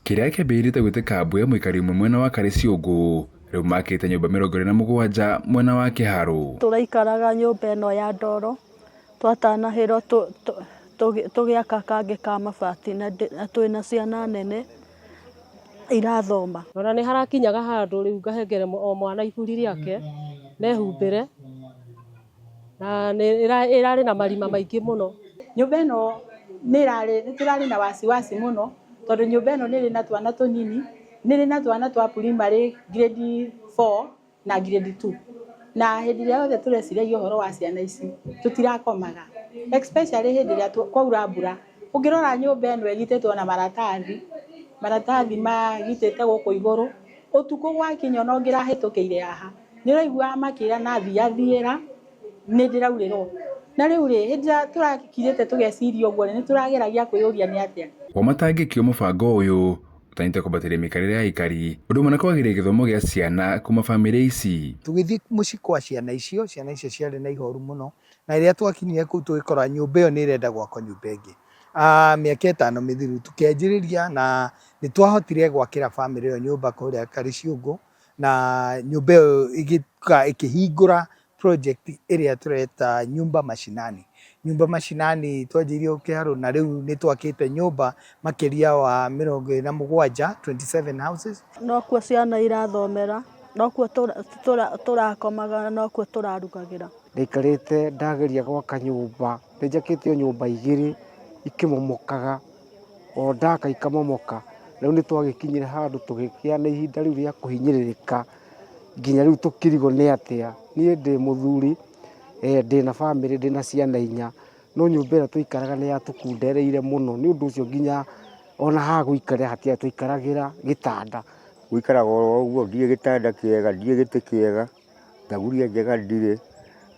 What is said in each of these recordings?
Kĩrĩa kĩambĩrĩirie ta gwĩtĩka mbu ya mũikari ũmwe mwena wa Karĩciũngũ, rĩu makĩte nyũmba 27 mwena wa Kĩharũ. Tũraikaraga nyũmba ĩno ya ndoro, twatanahĩrwo tũgĩaka kangĩ ka mabati na twĩna ciana nene irathoma. Ona nĩ harakinyaga handũ rĩu ngahengere o mwana iburi rĩake mehumbĩre, na nĩ ĩrarĩ na marima maingĩ mũno. Nyũmba ĩno nĩ ĩrarĩ nĩ tũrarĩ na wasiwasi mũno tondũ nyũmba ĩno nĩ ĩrĩ na twana tũnini, nĩ ĩrĩ na twana twa primary grade 4 na grade 2, na hĩndĩ ĩrĩa yothe tũreciragia ũhoro wa ciana ici tũtirakomaga, especially hĩndĩ ĩrĩa kwaura mbura. Ũngĩrora nyũmba ĩno ĩgitĩtwo na maratathi, maratathi magitĩte gũkũ igũrũ, ũtukũ gwakinya ona ũngĩrahĩtũkĩire haha nĩ ũraiguaga makĩra na thiathiĩra nĩ ndĩraurĩrwo. Na rĩu rĩ, hĩndĩ ĩrĩa tũrakirĩte tũgeciria ũguo rĩ, nĩ tũrageragia kwĩyũria nĩ atĩa. Wamatangĩkio mũbango ũyũ ũtanyĩte kwambatĩria mĩikarĩre ya aikari, ũndũ ũmwe na kwagĩria gĩthomo gĩa ciana kuma bamĩrĩ ici. Tũgĩthiĩ mũciĩ kwa ciana icio, ciana icio ciarĩ na ihoru mũno, na rĩrĩa twakinyire kũu tũgĩkora nyũmba ĩyo nĩ ĩrenda gwakwo nyũmba ĩngĩ. Mĩaka 5 mĩthiru tũkĩanjĩrĩria na nĩ twahotire gwakĩra bamĩrĩ ĩyo nyũmba kũrĩa Karĩciũngũ, na nyũmba ĩyo ĩgĩũka ĩkĩhingũra project ĩrĩa tũreta Nyumba Mashinani. Nyumba Mashinani twanjĩrĩirie Kĩharũ na rĩu nĩ twakĩte nyũmba makĩria wa 27, 27 houses. Nokuo ciana irathomera, nokuo tũrakomaga, nokuo tũrarugagĩra. Ndaikarĩte ndageria gwaka nyũmba, nĩ njakĩte o nyũmba igĩrĩ ikĩmomokaga, o ndaka ikamomoka. Rĩu nĩ twagĩkinyire handũ tũgĩkĩa na ihinda rĩu rĩa kũhinyĩrĩrĩka nginya rĩu tũkĩrigwo nĩ atĩa. Niĩ ndĩ mũthuri, ndĩna bamĩrĩ, ndĩna ciana 4, no nyũmba ĩrĩa tũikaraga nĩ yatũkundereire mũno, nĩ ũndũ ũcio nginya ona ha gũikarĩra hatiarĩ, twaikaragĩra gĩtanda. Gũikaraga oro ũguo, ndirĩ gĩtanda kĩega, ndirĩ gĩtĩ kĩega, thaburia njega ndirĩ,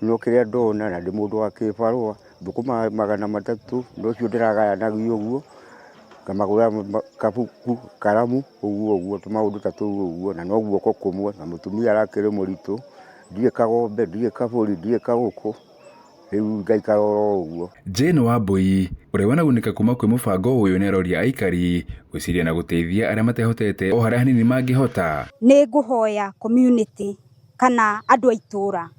no kĩrĩa ndona na ndĩ mũndũ wa kĩbarũa, thũkũma 300 nocio ndĩragayanagia ũguo, ngamagũrĩra kabuku, karamu, ũguo ũguo, tũmaũndũ ta tũu ũguo, na no guoko kũmwe, na mũtumia arakĩrĩ mũritũ, ndirĩ kagombe, ndirĩ kabũri, ndirĩ kagũkũ, rĩu ngaikara oro ũguo. Jane Wambui ũrĩa wanagunĩka kuma kwĩ mũbango ũyũ nĩ aroria aikari gwĩciria na gũteithia arĩa matehotete o harĩa hanini mangĩhota. Nĩ ngũhoya community kana andũ a itũũra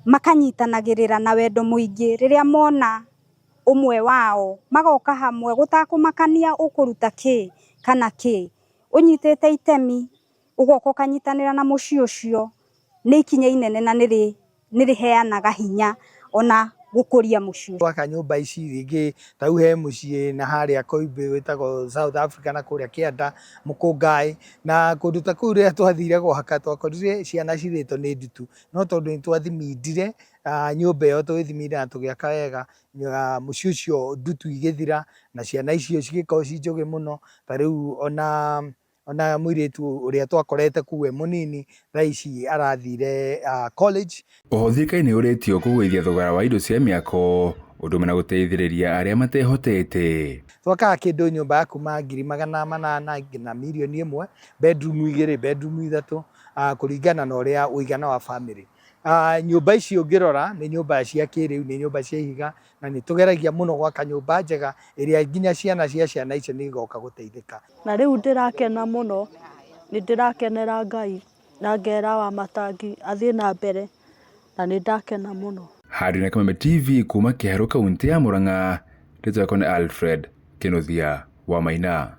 makanyitanagĩrĩra na wendo mũingĩ rĩrĩa mona ũmwe wao, magoka hamwe gũtakũmakania ũkũruta kĩ kana kĩ, ũnyitĩte itemi ũgoka ũkanyitanĩra na mũciĩ ũcio, nĩ ikinya inene na nĩ rĩheanaga hinya ona gũkũria mũciĩ. Gwaka nyũmba ici rĩngĩ ta rĩu he mũciĩ na harĩa Koimbĩ wĩtagwo South Africa na kũrĩa Kĩanda Mũkũngaĩ, na kũndũ ta kũu rĩrĩa twathire gwaka twakorire ciana cirĩtwo nĩ ndutu, no tondũ nĩ twathimindire nyũmba ĩyo tũgĩthiminda na tũgĩaka wega, mũciĩ ũcio ndutu igĩthira na ciana icio cigĩkorwo ci njũgĩ mũno. Ta rĩu ona mũirĩtu ũrĩa twakorete kũu e mũnini thaa ici arathire college. Oho thirikari nĩ yũrĩtio kũgũithia thogora wa indo cia mĩako ũndũ ũmwe na gũteithĩrĩria arĩa matehotete. Twakaga kĩndũ nyũmba ya kuma 800,000 nginya 1 million, bedroom 2, bedroom 3, kũringana na ũrĩa ũigana wa family. Nyũmba ici ũngĩrora nĩ nyũmba cia kĩrĩu, nĩ nyũmba cia ihiga, na nĩ tũgeragia mũno gwaka nyũmba njega ĩrĩa nginya ciana cia ciana icio nĩ igoka gũteithĩka. Na rĩu ndĩrakena mũno, nĩ ndĩrakenera Ngai na ngera Wamatangi athiĩ na mbere, na nĩ ndakena mũno. Handũ na Kameme TV kuma Kĩharũ, kaunti ya Murang'a, rĩtwa rĩakwa nĩ Alfred Kĩnuthia wa Maina.